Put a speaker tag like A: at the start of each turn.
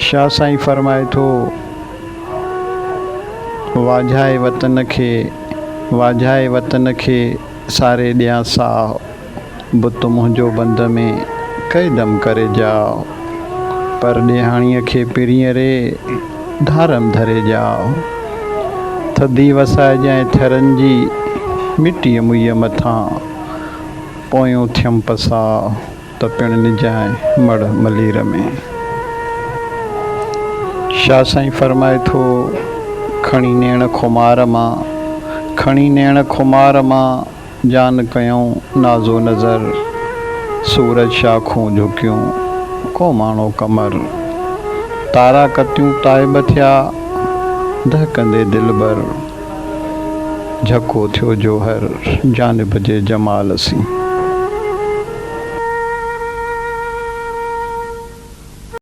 A: شاهه سائين فرمائي ٿو، واجهائي وطن کي، واجهائي وطن کي ساري ڏيان ساهه، بت منهنجو بند ۾ ڪئي دم ڪري جاء، پر ڏيهاڻيء کي پرينء ري ڌارم ڌري جاء. ٿڌي وسائجانء ٿرن جي مٽيء مئيء مٿان، پويون ٿيم پساء ته پڻ نجانء مڙهه ملير ۾. شاهه سائين فرمائي ٿو، کڻي نيڻ خمار مان، کڻي نيڻ خمار مان، جان ڪيائون نازو نظر، سورج شاخون جهڪيون، ڪوماڻو قمر. تارا ڪتيون تائب ٿيا، دهڪندي دلبر. جهڪو ٿيو جوهر، جانب جي جمال سين.